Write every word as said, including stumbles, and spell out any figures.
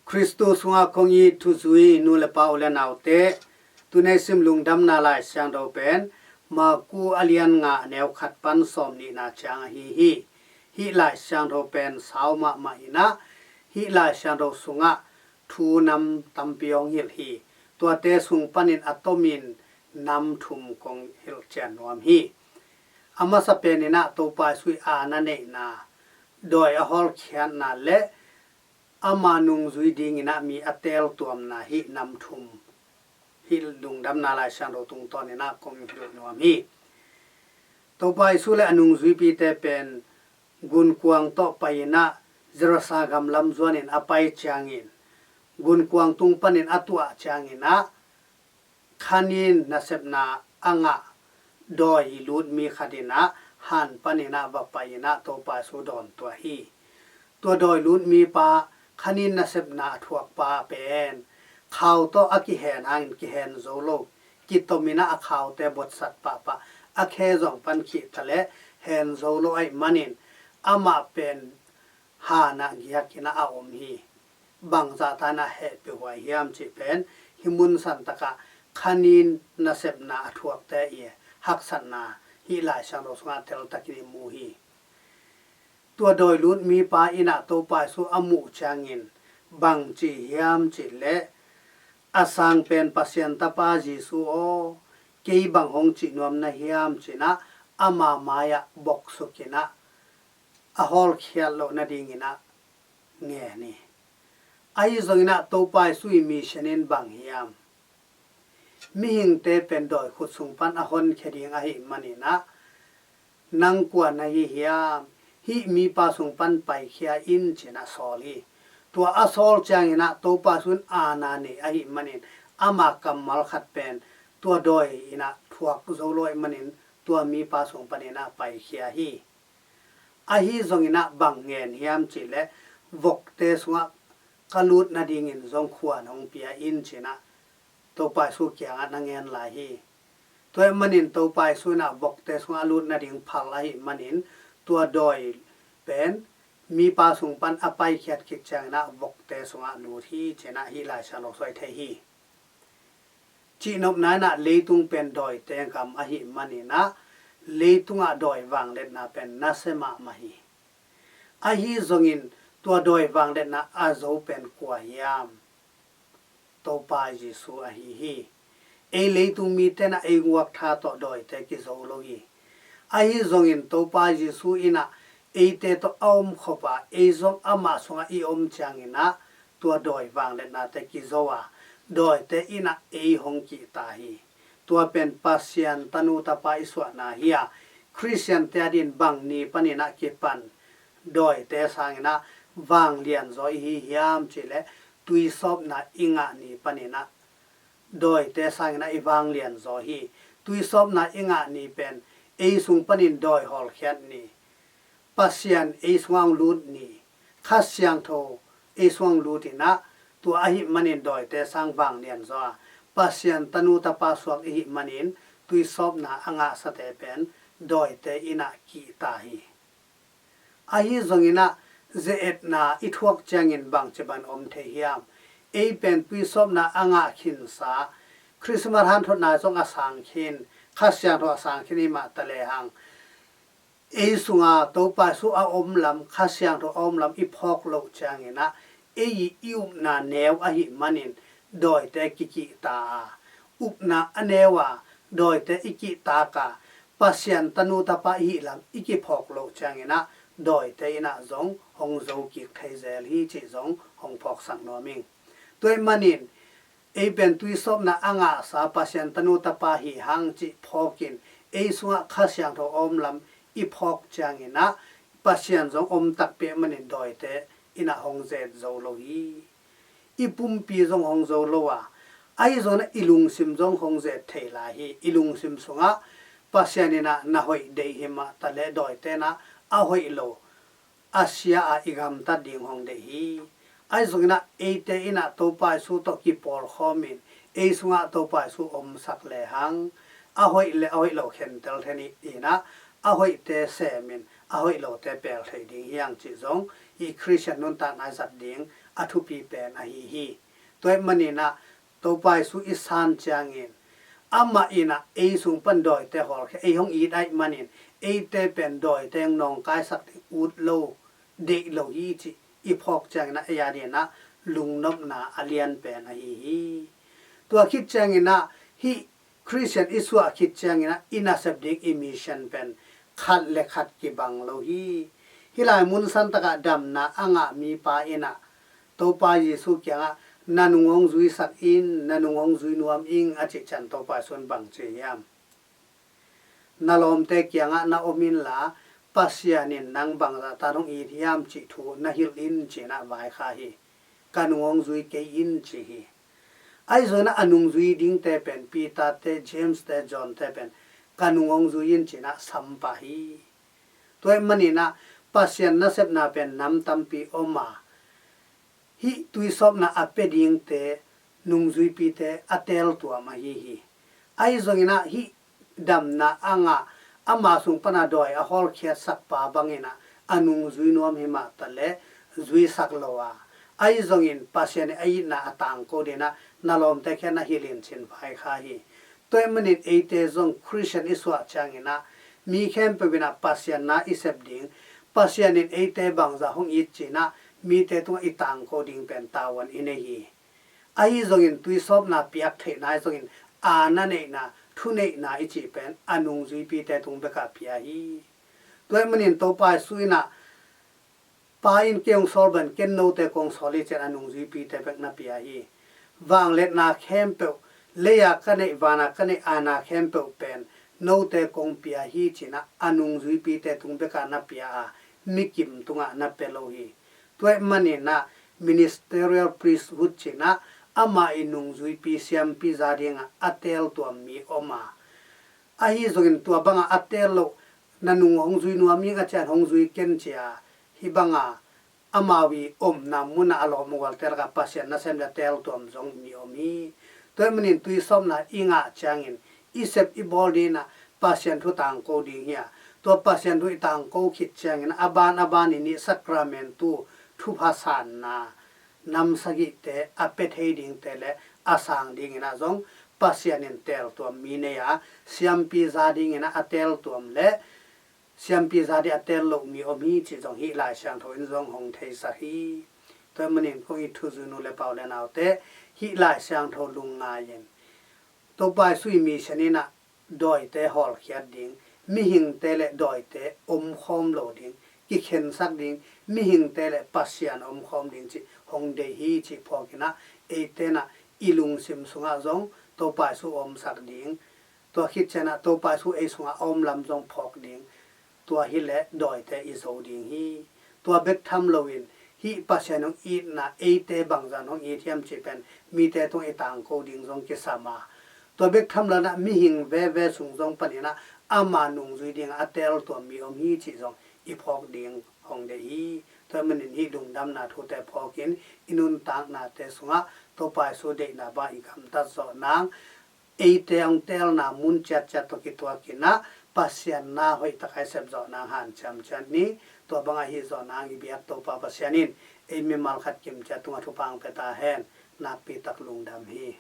Khristu sungah kong it thuzui nu le pa u le naute, tuni sim lungdamna Lai Siangtho pen Marku a lian nga a neu khat pan sawm nihna ciang ahi hi. Hih Lai Siangtho pen sau mahmah inah, hih Lai Siangtho sungah thu nam tampi hong hilh hi. Tuate sung panin a tomin nam thum kong hilh cian nuam hi. A masa pen inah Topa Jesu ii aana neihna, dawi a hawlkhiatna le ama nungzui ding inah mi a teeltuamna, hih nam thum hih lungdamna Lai Siangtho tungtawn inah kong hilh nuam hi. Topa Jesu le a nungzuipite pen gunkuang tawh pai inah Jerusalem lam zuanin a pai ciangin, gunkuang tung panin a tuah ciangin ah, khanin nasepna a ngah dawi lutmi khat inah han pan inah va pai inah Topa Jesu dawntuah hi. Tua dawi lutmipa, khanin nasepna a thuakpa pen khau tawh a kihen hangin kihen zo lo, kitom inah a khaute botsat pahpah, a khe zong pan khih taleh hen zo lo ahih manin, amah pen hanah giak inah a om hi. Bangzah ta inah hehpihhuai hiam cih pen hih mun santakah khanin nasepna a thuakte ii haksatna hih Lai Siangtho sungah teltakin i mu hi. Tua dawi lutmipa inah Topa Jesu a muh ciangin bang ci hiam cih leh, "A sang pen Pasian Tapa Jesu aw, kei bang hong cih nuam na hiam?" ci inah ama mai-ah boksuk inah a hawlkhiat loh nading inah ngen hi. Ahi zong inah Topa Jesu ii mission in bang hiam? Mihingte pen dawi khut sung pan a honkhia ding ahih man inah, "Nang kua na hi hiam? Hih mipa sung pan paikhia in," ci inah sawl hi. Tua a sawl ciang inah Topa Jesu in aana nei ahih manin, ama kammal khat pen tua dawi inah thuak zo lo ahih manin, tua mipa sung pan inah paikhia hi. Ahi zong inah bang ngen hiam cih leh, "Vokte sungah ka lut nadingin zong khuan hong pia in," ci inah Topa Jesu kiangah na ngen lai hi. Tua ahih manin Topa Jesu inah vokte sungah a lut nading phal ahih manin, tua dawi pen mipa sung pan a paikhiat khit ciang inah vokte sungah lut hi, ci inah hih Lai Siangtho sung i thei hi. Cihnopna inah leitung pen dawite gam ahih man inah, leitungah dawi vangliatna pen nasia mahmah hi. Ahi zongin tua dawi vangliatna a zo pen kua hiam? Topa Jesu ahi hi. Ei leitung mite inah ei guaktha tawh dawite kizo lo hi. Ahi zongin Topa Jesu inah eite tawh a om khop a, ei zong amah sungah i om ciang inah tua dawi vangliatnate kizo a, dawite inah ei hong kihta hi. Tua pen Pasian tanu tapa i suahna hi a, Khristiante adingin bang ni pan inah kipan dawite sang inah vanglian zaw i hi hiam cih leh, tuisawpna i ngah ni pan inah dawite sang inah i vanglian zaw hi. Tuisawpna i ngah ni pen ei sung panin dawi hawlkhiat ni, Pasian ei sungah hong lut ni, Kha Siangtho ei sungah hong lut inah, tua ahih manin dawite sang vanglian zaw a, Pasian tanu tapa suak i hih manin tuisawpna a ngahsate pen dawite inah kihta hi. Ahi zong inah ze-etna i thuak ciangin bangci ban om thei hiam? Ei pen tuisawpna a ngah khinsa, Christmas hanthotna zong a sang khin, Kha Siangtho a sang khin i mah ta lehang, ei sunga Topa Jesu a om lam, Kha Siangtho a om lam i phawk loh ciang inah, ei i upna neu ahih manin dawite kikihta a, upna a neu a dawite i kihtak a, Pasian tanu tapa i hih lam i kiphawk loh ciang inah, dawite inah zong hong zo kik thei zel hi cih zong hong phawksak nuam ing. Tua ahih manin, ei pen tuisawpna a ngahsa Pasian tanu tapa hi hang cih phawkin, ei sungah Kha Siangtho a om lam i phawk ciang inah, Pasian zong om takpi ahih manin dawite inah hong zet zo lo hi. I pumpi zong hong zo lo a, ahi zong inah i lungsim zong hong zet thei lai hi. I lungsim sungah Pasian inah na hoih deih hi mah ta leh, dawite inah a hoih lo, a sia a i gamtat ding hong deih hi. Ahi zong inah eite inah Topa Jesu tawh kipawlkhawmin, ei sungah Topa Jesu omsak lehang, a hoih le a hoih lo khentel thei ni inah, a hoihte semin, a hoih lote pel thei ding hi hang cih zong i Khristian nuntakna i zat ding a thupi pen ahi hi. Tua ahih manin ah Topa Jesu i san ciangin amah in ah ei sung pan dawite hawlkhia, ei hong it ahih manin eite pen dawite hong nawngkaisak ding ut lo, deih lo hi cih i phawk ciangin ah ei adingin ah lungnopna a lian pen ahi hi. Tua khit ciangin ah hih Khristian i suah khit ciangin ah i nasep ding i mission pen khat le khat kibang lo hi. Hih lai mun santakah damna a ngah mipa in ah Topa Jesu kiangah, "Na nung hong zuisak in, na nung hong zui nuam ing," a cih ciang Topa Jesu in bang ci hiam? "Na lawmte kiangah na om inla, Pasian in nang bangzah tan hong it hiam cih thu na hilh in," ci-in ah vaikhak hi. "Ka nung hong zui kei in," ci hi. Ahi zongin ah a nungzui dingte pen Peter te, James te, John te pen, "Ka nung hong zui in," ci-in ah sam pah hi. Tua ahih manin ah Pasian nasepna pen nam tampi om a, hih tuisawpna a pia dingte, nungzuipite a teeltuam ahi hi. Ahi zongin ah hih damna a ngah, ama sung pan a dawi a hawlkhiatsakpa bangin ah a nungzui nuam hi mah ta leh zuisak lo a, ahi zongin Pasian in a itna a tangko dingin ah na lawmte kiang na hilh in ci-in vaikhak hi. Tua ahih manin eite zong Khristian i suah ciangin ah mi khempeuh in ah Pasian na i sep ding, Pasian in eite bangzah hong it ci-in ah mite tungah i tangko ding pen tavuan i nei hi. Ahi zongin tuisawpna piak theihna ahi zongin, aana neihna, thuneihna i cih pen a nungzuipite tung bekah pia hi. Tua ahih manin Topa Jesu in ah, "Pa in kei hong sawl bangin ken note kong sawl hi," ci-in a nungzuipite bek na pia hi. "Vangliatna khempeuh, lei-a ka neih, van-a ka neih aana khempeuh pen note kong pia hi," ci-in ah a nungzuipite tung bekah na pia a, mikim tungah na pia lo hi. Tua ahih manin ah ministerial priesthood ci-in ah ama i nungzuipi siampi za dingah a teeltuam mi om a, ahi zongin tua bangah a teel loh, "Na nung hong zui nuam ing," a ciang, "Hong zui ken," ci a, hih bangah amau i omna munah a lawm a gualte lakah Pasian nasem le a teeltuam zong mi om hi. Tua ahih manin tuisawpna i ngah ciangin i sep i bawl dingin ah Pasian thu tangko ding hi a, tua Pasian thu i tangko khit ciangin a ban a ban i nih sakramentu, thupha sanna nam sagihte a pia thei dingte le a sang dingin ah zong Pasian in teeltuam mi nei a, siampi za dingin ah a teeltuam le siampi za ding a teel loh mi om hi cih zong hih Lai Siangtho in zong hong theisak hi. Tua ahih manin kong it thuzui nu le pa u le naute, hih Lai Siangtho lungngai in, Topa Jesu i mission in ah dawite hawlkhiat ding, mihingte le dawite omkhawm lo ding, kikhensak ding, mihingte le Pasian omkhawm ding cih hong deih hi cih phawk in ah, eite in ah i lungsim sungah zong Topa Jesu omsak ding, tua khit ciang ah Topa Jesu ei sungah a om lam zong phawk ding, tua hi leh dawite i zo ding hi. Tua bek tham loin hih Pasian hong itna eite bangzah hong it hiam cih pen mite tungah i tangko ding zong kisam a, tua bek tham loin ah mihing veve sung zong panin ah ama nungzui dingah a teeltuam mi om hi cih zong i phawk ding hong deih hi. Tua ahih manin hih lungdamna thute phawkin i nuntaknate sungah Topa Jesu deihna bang i gamtat zawh nang, eite hong teelna mun ciatciat tawh kituakin ah Pasian na hoih takin i sep zawh nang hanciam ciat ni. Tua bangah hih zawh nang i biak Topa Pasian in ei mimal khat kimciat tungah thupha hong pia ta hen. Nakpi tak lungdam hi.